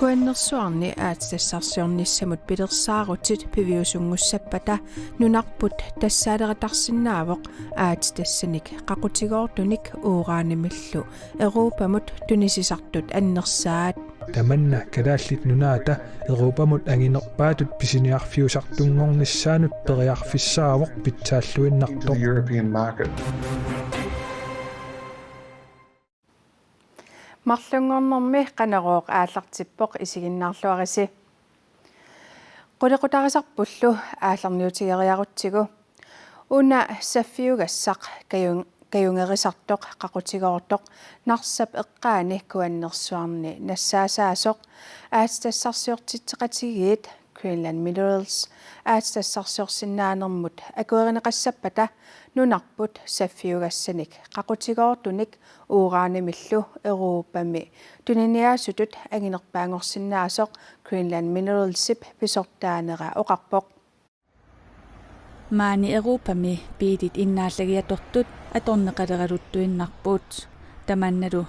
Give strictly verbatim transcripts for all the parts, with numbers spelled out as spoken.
Kuannersuarni aatsitassarsiornissamut pilersaarutit piviusunngussappata nunarput tassaaleratarsinnaavoq aatsitassanik qaqutigoortunik uranimillu Europamut tunisisartut annersaat. Tamanna Kalaallit Nunaata Europamut anginerpaatut pisiniarfiusartunngornissaanut periarfissaavoq pitsaalluinnartoq. Marlunngornermi Qanorooq aallartippoq, isiginnaarluarisi. Qulequtarisarpullu aallarniutigeriarutsigu. Una saffiugassaq kajun-, kajungerisartoq qaqutigoortoq Narsap eqqaani Kuannersuarni nassaasaasoq aatsitassarsiortitseqatigiit Greenland Minerals aatsitassarsiorsinnaanermut akuerineqassappata nunarput saffiugassanik qaqutigoortunik uranimillu Europami tuniniaasutut anginerpaanngorsinnaasoq Greenland Mineralsip pisortaanera oqarpoq. Maani Europami biilit innaallagiatortut atorneqaleraluttuinnarput. Tamannalu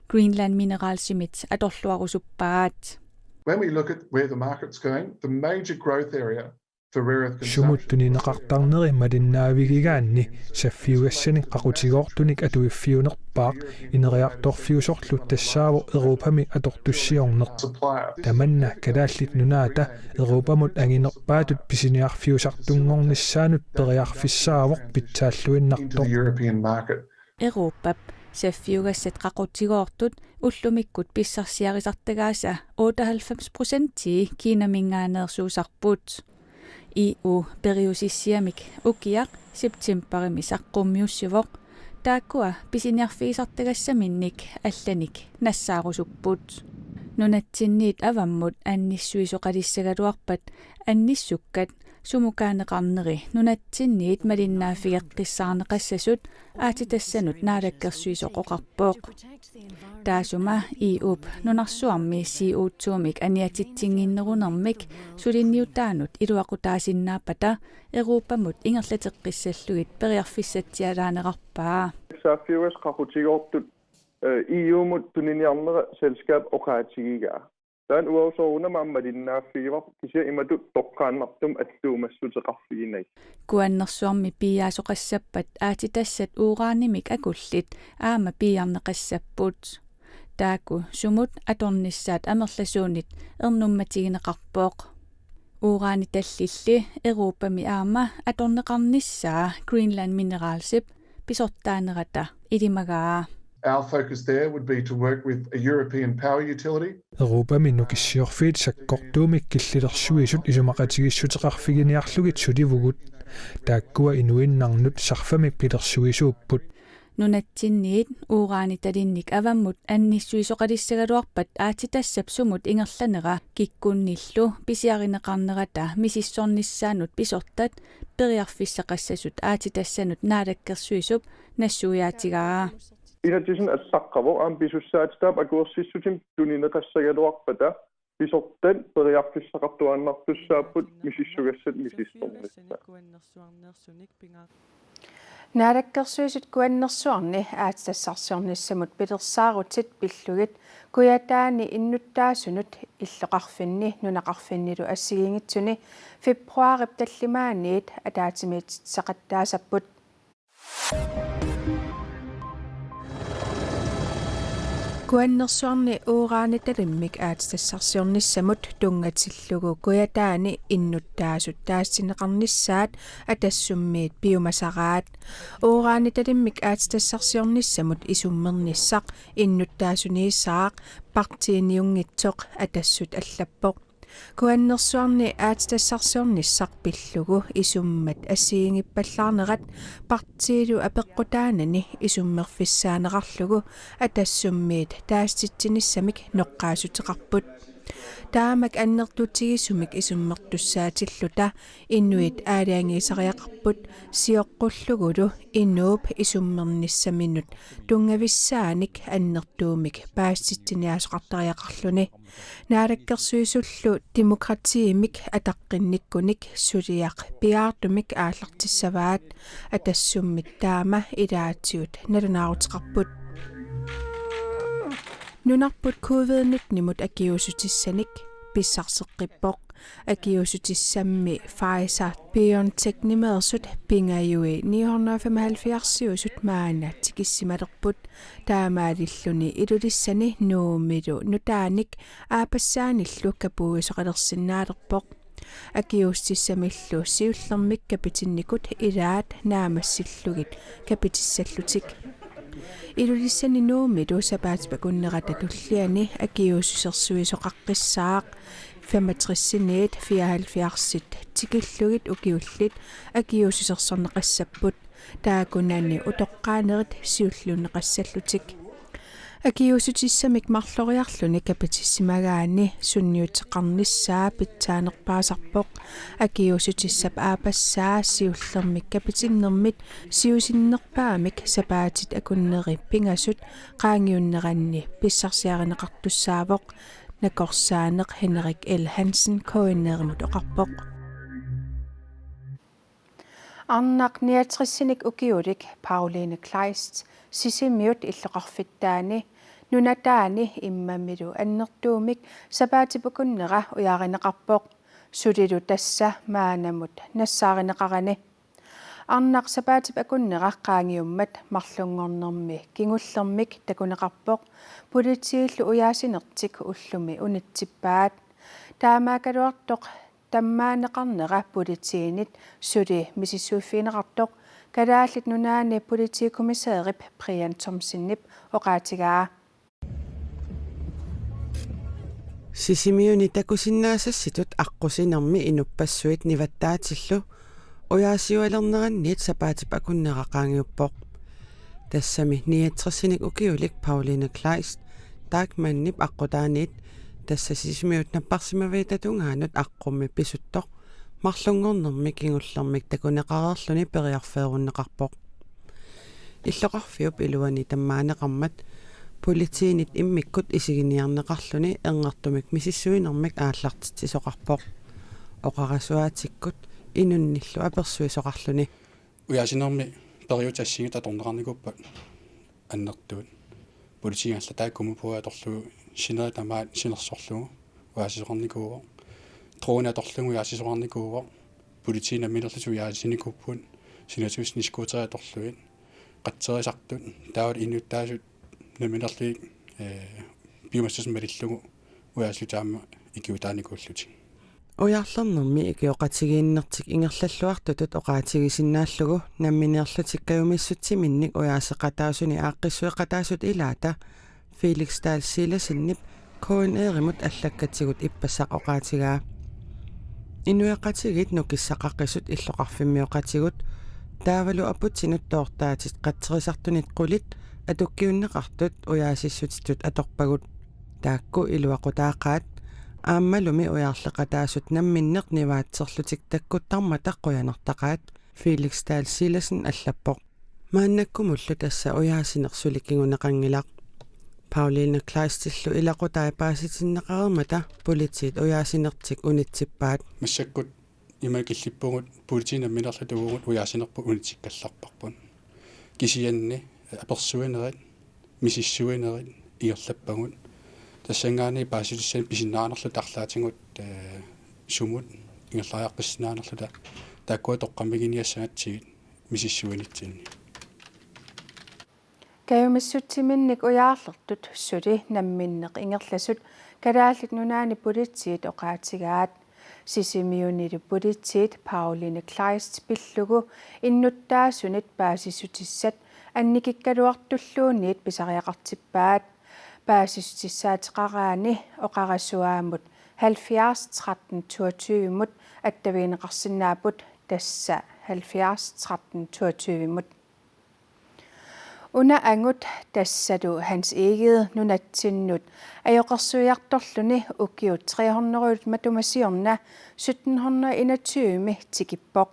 Greenland Mineralsimit atorluarusuppaat. When we look at where the market's going, the major growth area for rare earth consumption. Sumut tunineqartarneri malinnaavigigaanni saffiugassanik qaqutigoortunik atuiffiunerpaaq ineriartorfiusorlu tassaavoq Europami atortussiorneq. Supplier. Tamanna Kalaallit Nunaata Europamut anginerpaatut pisiniarfiusartunngornissaanut periarfissaavoq pitsaalluinnartoq. Into the European market. Europap saffiugassat qaqutigoortut ullumikkut pissarsiarisartagaasa otteoghalvfems procentii Kinaminngaanneersuusarput. E U periusissiamik ukiaq septemberimi saqqummiussivoq. Taakkua pisiniarfigisartagassaminnik allanik nassaarusupput. Nunatsinniit avammut annissuisoqalissagaluarpat annissukkat sumukaaneqarneri nunatsinniit malinnaaffigeqqissaarneqassasut aatsitassanut naalakkersuisoq oqarpoq. Taassuma E U-p nunarsuarmi C O two-mik aniatitsinnginnerunermik suliniutaanut iluaqutaasinnaappata Europamut ingerlateqqissallugit periarfissatsialaanerarpaa. Saffiugassat qaqutigoortut, eh, E U-mut tuniniarnera selskabip oqaatigigaa. Taanna uagut soorunami aamma malinnaaffigivarput kisianni imatut toqqaannartumik attuumassuteqarfiginagit. Kuannersuarmi piiaasoqassappat aatsitassat uranimik akullit aamma piiarneqassapput. Taakku sumut atornissaat amerlasuunit ernummatigineqarpoq. Uranitallilli Europami aamma atorneqarnissaa Greenland Mineralsip pisortaanerata ilimagaa. Our focus there would be to work with a European power utility. Europami nukissiorfiit sakkortuumik killilersuisut isumaqatigiissuteqarfiginiarlugit sulivugut. Taakkua inuinnarnut sarfamik pilersuisuupput. Nunatsinniit uranitalinnik avammut annissuisoqalissagaluarpat aatsitassap sumut ingerlanera kikkunnillu pisiarineqarnerata misissornissaannut pisortat periarfissaqassasut aatsitassanut naalakkersuisup nassuiaatigaa. Inatsisin allaqqavoq aamma pisussaatitaapput akuersissutit tunineqassagaluarpata pisortat periarfissaqartuaannartussaapput misissugassat misissornissaat. Naalakkersuisut Kuannersuarni aatsitassarsiornissamut pilersaarutit pillugit Kujataani innuttaasunut illoqarfinni nunaqarfinnilu assigiinngitsuni februaarip tallimaaniit ataatsimiititseqattaasapput. Kuannersuarni uranitalimmik aatsitassarsiornissamut tunngatillugu Kujataani innuttaasut taasititsineqarnissaat Atassummiit piumasaraat. Uranitalimmik aatsitassarsiornissamut isummernissaq innuttaasuniissaaq partiiniunngitsoq Atassut allappoq. Kuannersuarni aatsitassarsiornissaq pillugu isummat assigiinngippallaarnerat partiilu apeqqutaanani isummerfissaanerarlugu Atassummiit taasititsinissamik noqqaassuteqarput. Taamak annertutigisumik isummertussaatilluta inuit aalajangiisariaqarput sioqqullugulu inuup isummernissaminut tunngavissaanik annertuumik paasitsiniaasoqartariaqarluni. Naalakkersuisullu demokratiimik ataqqinnikkunik suliaq piaartumik aallartissavaat, Atassummit taama ilaatigut nalunaaruteqarput. Nunarput covid nitten-imut akiuussutissanik pissarseqqippoq. Akiuussutissammi Pfizer-BioNTech-nimeersut pingajui ni hundrede og femoghalvfjerds-iusut maanna tikissimalerput. Taamaalilluni Ilulissani Nuummilu nutaanik aappassaanillu kapuuisoqalersinnaalerpoq. Akiuussutissamillu siullermik kapitinnikut ilaat naammassillugit kapitissallutik. Ilulissani Nuummilu sapaatip akunnerata tulliani akiuussusersuisoqaqqissaaq. Femogtres-iniit fireoghalvfjerds-it tikillugit ukiullit akiuussusersorneqassapput. Taakkunani utoqqaanerit siulliunneqassallutik. Akiuussutissamik marloriarluni kapitissimagaanni sunniuteqarnissaa pitsaanerpaasarpoq. Akiuussutissap aappassaa siullermik kapitinnermit siusinnerpaamik sapaatit akunneri pingasut qaangiunneranni pissarsiarineqartussaavoq, nakorsaaneq Henrik L. Hansen K N R-imut oqarpoq. Arnaq niogtres-inik ukiulik Pauline Kleist Sisimiut illoqarfittaani nunataani immamilu annertuumik sapaatip akunnera ujaarineqarpoq, sulilu tassa maannamut nassaarineqarani. Arnaq sapaatip akunnera qaangiummat marlunngornermi kingullermik takuneqarpoq, politiillu ujaasinertik ullumi unitsippaat. Taamaakkaluartoq tammaaneqarnera politiinit suli misissuiffigineqartoq Kalaallit Nunaanni politikommissærip Brian Thomsenip oqaatigaa. Sisimiuni takusinnaasassitut aqqusinermi inuppassuit nivattaatillu ujaasiualerneranniit sapaatip akunnera qaangiuppoq. Tassami niogtres-inik ukiulik Pauline Kleist Deichmannip aqqutaaniit, tassa Sisimiut napparsimaviata tungaanut aqqummi pisuttoq, marlunngornermi kingullermik takuneqareerluni periarfeerunneqarpoq. Illoqarfiup iluani tammaaneqarmat politiinit immikkut isiginiarneqarluni erngertumik misissuinermik aallartitsisoqarpoq. Oqarasuaatikkut inunnillu apersuisoqarluni. Ujaasinermi periutsit assigiinngitsut atorneqarnikuupput annertuut. Politiit ingerlatai kumipua atorlugu sinerit tamaat sinersorlugu ujaasisoqarnikuuvoq. Drone atorlugu ujaasisoqarnikuuvoq. Politiit namminerlutik ujaasinikuupput, sinatuus niskuuterit atorlugit. Qatserisartut, taava inuttaasut namminerlugit, eh, piumassuseq malillugu ujaasilutik aamma ikiuutaanikuullutik. Ujarlernermi ikioqatigiinnertik ingerlalluartutut oqaatigisinnaallugu nammineerlutik kajumissutsiminnik ujaaseqataasuni aaqqissueqataasut ilaata Felix Dahl Silasenip K N R-imut allakkatigut ippassaq oqaatigaa. Inuiaqatigiit nukissaqaqisut illoqarfimmioqatigut taavalu aputsinut toortaatit qatserisartunit qulit atukkiunneqartut ujaasissutitut atorpagut. Taakku iluaqutaaqaat, aammalumi ujarleqataasut namminneq nivaatserlutik takkuttarmata qujanartaqaat, Felix Dahl Silasen allappoq. Maannakkumullu tassa ujaasineq suli kinguneqanngilaq. Pauline Kleistillu ilaqutai paasitinneqareermata politiit ujaasinertik unitsippaat. Massakkut ima killippugut politiit nammineerluta uagut ujaasinerput unitsikkallarparput. Kisianni apersuinerit, misissuinerit ingerlappagut. Tassanngaanniit paasissutissat pisinnaanerluta arlaatigut, eh, sumut ingerlariaqqissinnaanerluta taakkua toqqammiginiassagatsigit misissuinitsinni. Kajumissutsiminnik ujaarlertut suli namminneq ingerlasut Kalaallit Nunaanni politiit oqaatigaat. Sisimiunilu politiit Pauline Kleist pillugu innuttaasunit paasissutissat annikikkaluartulluunniit pisariaqartippaat. Paasissutissaateqaraanni oqarasuaamut halvfjerds tretten toogtyve-mut attavigineqarsinnaapput, tassa halvfjerds tretten toogtyve-mut. Una angut tassalu Hans Egede nunatsinnut ajoqersuiartorluni ukiut tre hundrede matuma siorna sytten hundrede enogtyve tikippoq.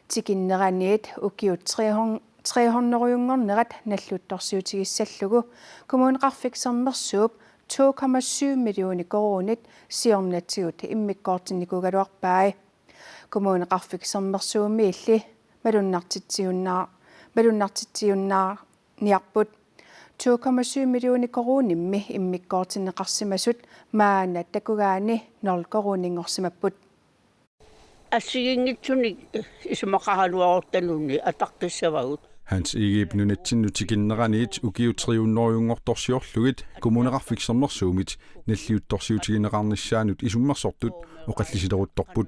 Tikinneraniit ukiut tre hundrede, tre hundrede-unngornerat nalliuttorsiutigissallugu Kommuneqarfik Sermersuup to komma syv millioner koruunit siornatigut immikkoortinnikuugaluarpai. Kommuneqarfik Sermersuumiilli malunnartitsiunnaar-, malunnartitsiunnaarniarput. To komma syv millioner koruunimmi immikkoortinneqarsimasut maanna takugaanni nul koruuninngorsimapput. Assigiinngitsunik isumaqaraluarutta nunni ataqqissavagut. Hans Egedep nunatsinnut tikinneraniit ukiut tre hundrede-unngortorsiorlugit Kommuneqarfik Sermersuumit nalliuttorsiutigineqarnissaanut isummersortut oqallisileruttorput.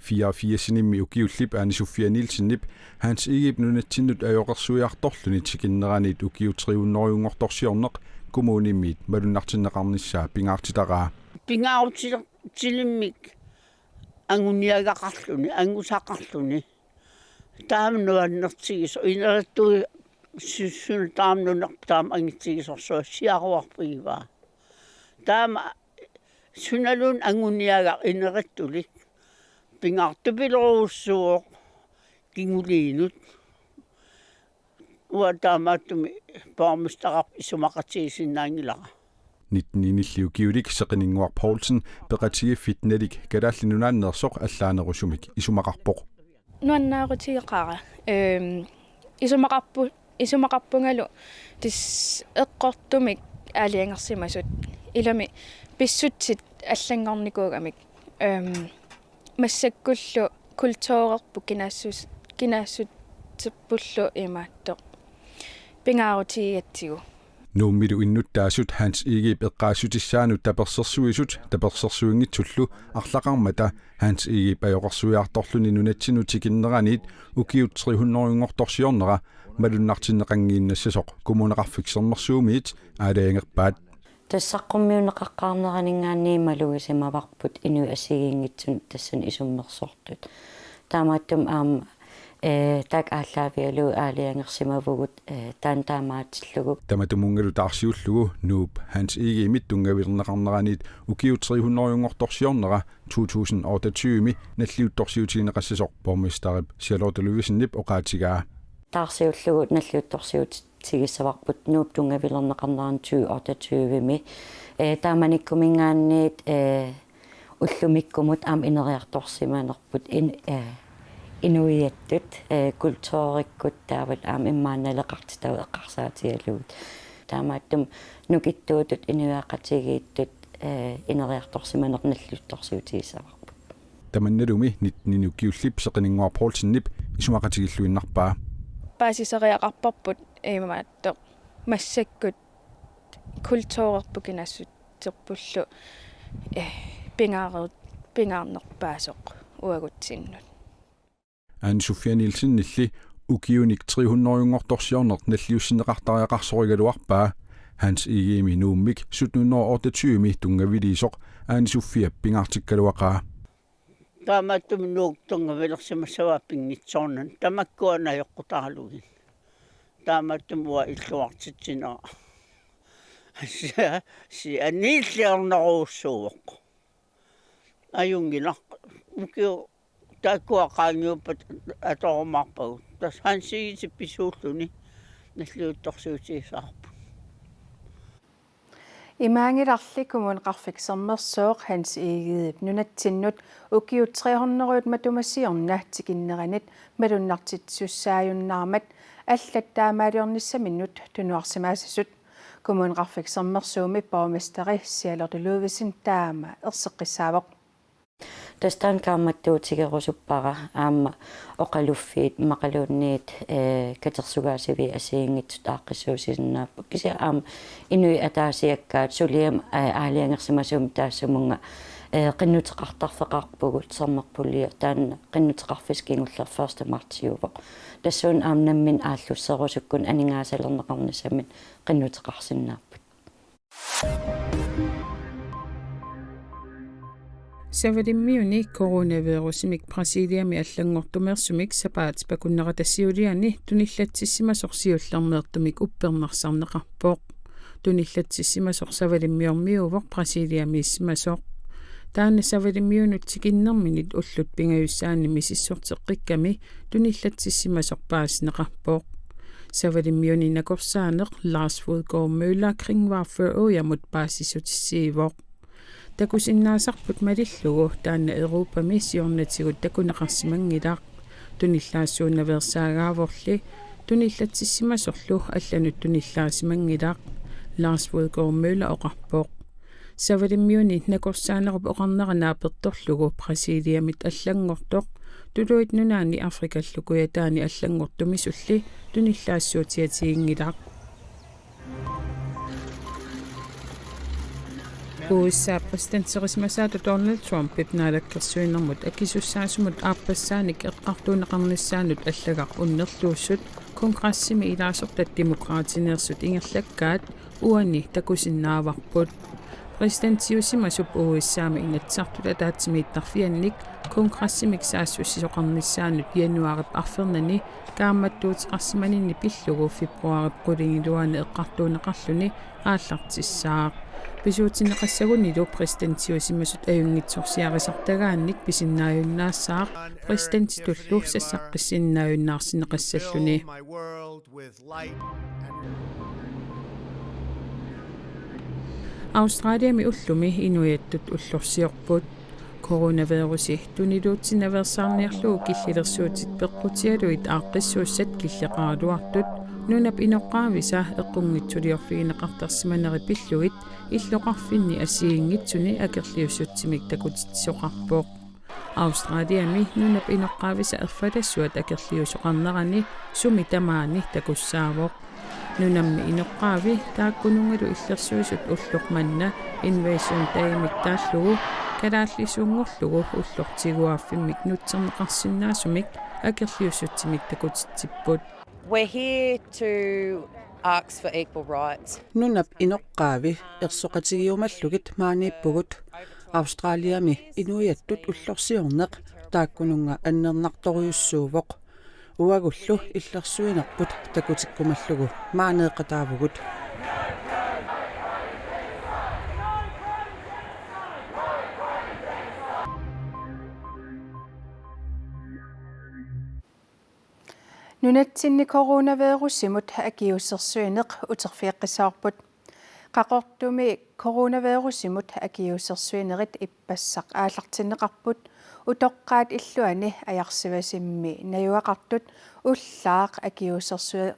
Fireogfirsinimmi ukiullip Ane Sofia Nielsenip Hans Egedep nunatsinnut ajoqersuiartorluni tikinneraniit ukiut tre hundrede-unngortorsiorneq kommunimiit malunnartinneqarnissaa pingaartitaraa. Pingaarutilimmik anguniagaqarluni, angusaqarluni. Taama nuannertigisoq, inerittuusussuseq taama nunerpoq taama angitsigisorsuaq siaruarpigivaa. Taama sunaluunniit anguniagaq inerittulik pingaartupilorujussuuvoq kinguliinut. Uanga taamaattumik borgmesterip isumaqatigisinnaanngilara. Nitten-inilli ukiulik Seqininnguaq Poulsen peqatigiiffik Nalik Kalaallit Nunaanneersoq allaanerusumik isumaqarpoq. Nuannaarutigeqaara. Ehm, isumaqarpu-, isumaqarpungalu tassa eqqortumik aalajangersimasut ilami pissutsit allanngornikuugamik. Ehm, massakkullu kulturerput kinaassus-, kinaassuterpullu imaattoq pingaarutigigatsigu. Nuummilu innuttaasut Hans Egedep eqqaassutissaanut tapersersuisut tapersersuinngitsullu arlaqarmata Hans Egedep ajoqersuiartorluni nunatsinnut tikinneraniit ukiut tre hundrede-unngortorsiornera malunnartinneqanngiinnassasoq Kommuneqarfik Sermersuumiit aalajangerpaat. Tassa saqqummiunneqaqqaarneraninngaanniit malugisimavarput inuit assigiinngitsunut tassani isummersortut. Taamaattumik aamma, eh, taakku aallaavigalugit aalajangersimavugut, eh, taanna taamaatillugu. Tamatumunngalu taarsiullugu Nuup Hans Egedemit tunngavilerneqarneraniit ukiut tre hundrede-unngortorsiornera to tusind otteogtyve-mi nalliuttorsiutigineqassasoq borgmesterip Charlotte Ludvigsenip oqaatigaa. Taarsiullugu nalliuttorsiutigissavarput Nuup tunngavilerneqarnerani tyve otteogtyve-mi. Eh, taamanikkuminngaanniit, eh, ullumikkumut aamma ineriartorsimanerput in-, eh, inuiattut, eh, kulturikkut taavalu aamma immaqa naleqartitavut eqqarsaatigalugit. Taamaattumik nukittuutut inuiaqatigiittut, eh, ineriartorsimaneq nalliuttorsiutigissavarput. Tamannalumi nitten-init ukiullip Seqininnguaq Poulsenip isumaqatigilluinnarpaa. Paasisariaqarparput imaattoq massakkut kulturerput kinaassuterpullu, eh, pingaarut-, pingaarnerpaasoq uagutsinnut. Ane Sofia Nielsenilli ukiunik tre hundrede-unngortorsiorneq nalliussinneqartariaqarsorigaluarpaa. Hans Egedemi Nuummik sytten hundrede otteogtyve-mi tunngaviliisoq Ane Sofiap pingaartikkaluaqaa. Taamaattumik Nuup tunngavilersimassavaa pinngitsoornani. Tamakkua najoqqutaralugit. Taamaattumik uanga illuartitsinera. Sia-, sianiilliornerujussuuvoq. Ajunngilaq. Ukiut taakkua qaangiuppata atorumaarpagut. Tassa Hans Egedep pisuulluni nalliuttorsiutigissavarput. Imaanngilarli Kommuneqarfik Sermersooq Hans Egedep nunatsinnut ukiut tre hundrede matuma siorna tikinneranit malunnartitsisussaajunnaarmat allat taamaaliornissaminnut tunuarsimaassasut. Kommuneqarfik Sermersuumi borgmesteri Charlotte Ludvigsen taama erseqqissaavoq. Tassa taanna kaammattuutigerusuppara aamma oqaluffiit imaluunniit, eh, katersugaasiviit assigiinngitsut aaqqissuussisinnaapput. Kisianni aamma inuit ataasiakkaat suliami, eh, aalajangersimasuumik taassumunnga, eh, qinnuteqartarfeqarpugut sermerpulju taanna qinnuteqarfissaq kingulleq første martsiuvoq. Tassuuna aamma nammineq aallusserusukkunik aningaasalerneqarnissaminnik qinnuteqarsinnaapput. Savalimmiuni coronavirusimik Brasiliami allanngortumeersumik sapaatip akunnerata siuliani tunillatsissimasoq siullermeertumik uppernarsarneqarpoq. Tunillatsissimasoq savalimmiormiuuvoq Brasiliamiissimasoq. Taanna savalimmiunut tikinnerminit ullut pingajussaanni misissorteqqikkami tunillatsissimasoq paasineqarpoq. Savalimmiuni nakorsaaneq Lars Fodgaard Møller Kringvarp Føroyamut paasissutissiivoq. Takusinnaasarput malillugu taanna Europami siornatigut takuneqarsimanngilaq. Tunillaassuunnaveersaagaavorli tunillatsissimasorlu allanut tunillaasimanngilaq, Lars Fodgaard Møller oqarpoq. Savalimmiuni nakorsaanerup oqarnera naapertorlugu Brasiliamit allanngortoq Tuluit Nunaanni Afrikallu Kujataani allanngortumisulli tunillaassuutiatiginngilaq. U S A præsidenterisimasaata Donald Trumpip naalakkersuinermut akisussaasumut aappassaanik eqqartuunneqarnissaanut allagaq unnerluussut kongressimi ilaasortat Demokraatineersut ingerlakkaat uani takusinnaavarput. Præsidentiusimasup U S A-mi Inatsisartut ataatsimiittarfiannik kongressimik saassussisoqarnissaanut januaarip arfernanni kaammattuuteqarsimaninni pillugu februaarip qulingiluaani eqqartuunneqarluni aallartissaaq. Pisuutinneqassagunilu præsidentiusimasut ajunngitsorsiarisartagaannik pisinnaajunnaassaaq præsidentitullu sassaqqissinnaajunnaarsarneqassalluni. Australiami ullumi inuiattut ullorsiorput. Coronavirusi tuniluutsinaveersaarniarlugu killilersuutit peqqutigalugit aaqqissuussat killeqaraluartut nunap inoqqaavisa eqqunngitsuliorfigineqartarsimaneri pillugit illoqarfinni assigiinngitsuni akerliussutsimik takutitsisoqarpoq. Australiami nunap inoqqaavisa erfalassuat akerliusoqarnerani sumi tamaani takussaavoq. Nunammi inoqqaavi taakkununngalu illersuisut ulloq manna Invasion Day-mik taallugu kalaallisuunngorlugu ulloq tiguaaffimmik nutserneqarsinnaasumik akerliussutsimik takutitsipput. We're here to ask for equal rights. Nunap inoqqaavi ersoqatigiumallugit maaniippugut. Australiami inuiattut ullorsiorneq taakkununnga annernartorujussuuvoq. Uagullu illersuinerput takutikkumallugu maaneeqataavugut. Nunatsinni coronavirusimut akiuussersuineq uterfigeqqissavarput. Qaqortumi coronavirusimut akiuussersuinerit ippassaq aallartinneqarput, utoqqaat illuanni Ajarsivasimmi najugaqartut ullaaq akiuussersui-,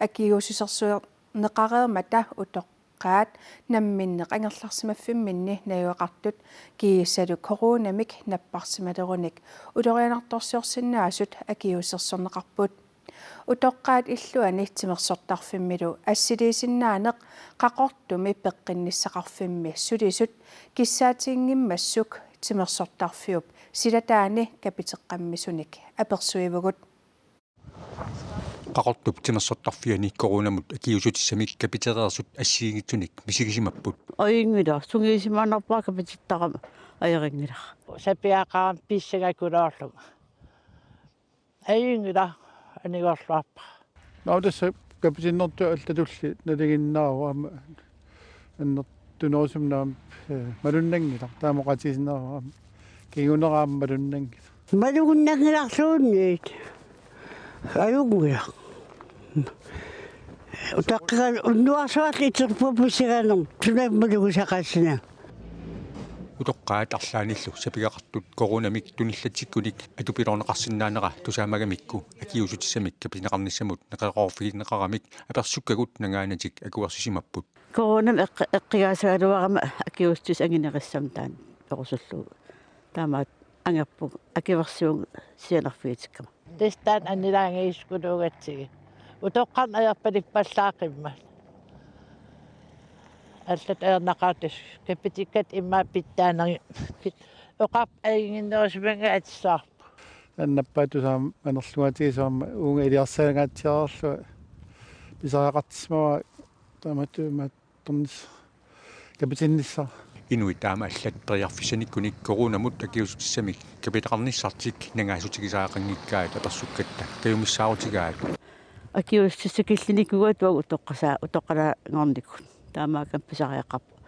akiuussersuineqareermata utoqqaat namminneq angerlarsimaffimminni najugaqartut kiisalu coronamik napparsimalerunik ulorianartorsiorsinnaasut akiuussersorneqarput. Utoqqaat illuanni timersortarfimmilu assiliisinnaaneq Qaqortumi peqqinnissaqarfimmi sulisut kissaatiginngimmassuk timersortarfiup silataani kapiteqqammisunik apersuivugut. Qaqortup timersortarfiani coronamut akiuussutissamik kapitereersut assigiinngitsunik misigisimapput. Ajunngilaq, sungiusimaannarpara kapitittarama ajorinngilara. Sapiaqarama pissangakulaarlunga. Ajunngilaq, anigorluarpara. Nå, tassa kapitinnertut allatulli nalinginnaavoq aamma annertunerusumik aamma, eh, malunnanngilaq, taama oqaatigisinnaavara aamma kingunera aamma malunnanngilaq. Malunnanngilarluunniit. Ajunngilaq. Utaqqigalugu unnuarsuarli iterput pissanganermut sunaaffa malugusaqassina. Utoqqaat arlaannillu sapigaqartut coronamik tunillatsikkunik atupiloorneqarsinnaanera tusaamagamikku akiuussutissamik kapitineqarnissamut neqeroorfigineqaramik apersukkagut nangaanatik akuersisimapput. Coronamik eqqi-, eqqigaasagaluarama akiuussutissamik anginerissamik taanna perusullugu. Taamaat angerpugut akuersivunga sianerfigitikkama. Tassa taanna annilaangagisukuluugatsigit. Utoqqarnut ajorpaluppallaaqimmat. Allat ajornaqaartut kapitikkat immaqa pitsaanerit. Oqarpoq ajunnginnerusumannga atissavarput. Annappaatut aamma anerlugaatigisoq aamma uunga iliorsaangaatsiarlunga pisariaqartissimavara taamatut imaattornissaq kapitinnissaq. Inuit taama allat periarfissanikkunik coronamut akiuussutissamik kapineqarnissartik nangaassuteqarfigisariaqanngikkaat apersukkatta kajumissaarutigaat. Akiuussutissakillunikuugatta uagut utoqqasaa-, utoqqalaanngornikut. Taamaakkami pisariaqarpoq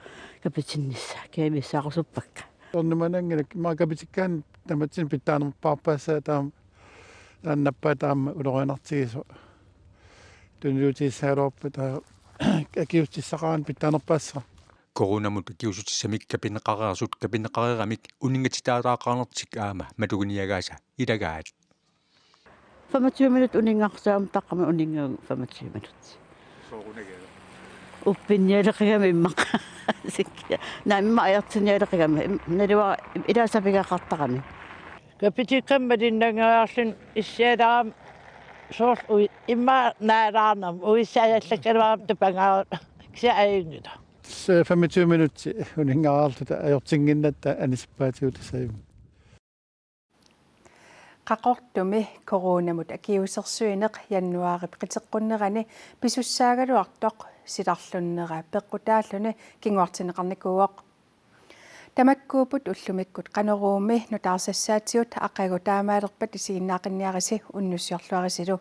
kapitinnissaa, kajumissaarusuppakkit. Ornumananngilaq, immaqa kapitikkaanni tamatsinnut pitsaanerpaassaaq taama, taanna nappaat taama ulorianartigisoq. Tunniutigisagaluarpat taava akiuussutissaqaraanni pitsaanerpaassaaq. Coronamut akiuussutissamik kapineqareersut kapineqareeramik uninngatitaataaqarnertik aamma matuginiagaasa ilagaat. Femogtyve minut uninngarsaammut taqqama uninngagu femogtyve minut. Uppinnialeqigami immaqa. Sikkia. Naamma ajortinnialeqigami. Im-, naluara ilaasa pigaqartarami. Kapitikkamma linnangaarlun issialarami soorlu ui-, immaqa naalaarnam uissaajallaqqaluarami tupangaarut. Kisianni ajunngilaq. Se femogtyve minut uninngaarluta ajortinnginnatta anisippaatigut tassaajummik. Qaqortumi coronamut akiuussersuineq januaarip qiteqqunnerani pisussaagaluartoq silarlunnera peqqutaalluni kinguartinneqarnikuuvoq. Tamakkuupput ullumikkut Qanoruumi nutaarsassaativut aqagu taamaalerpat isiginnaaqqinnissarsi unnussiorluarisilu.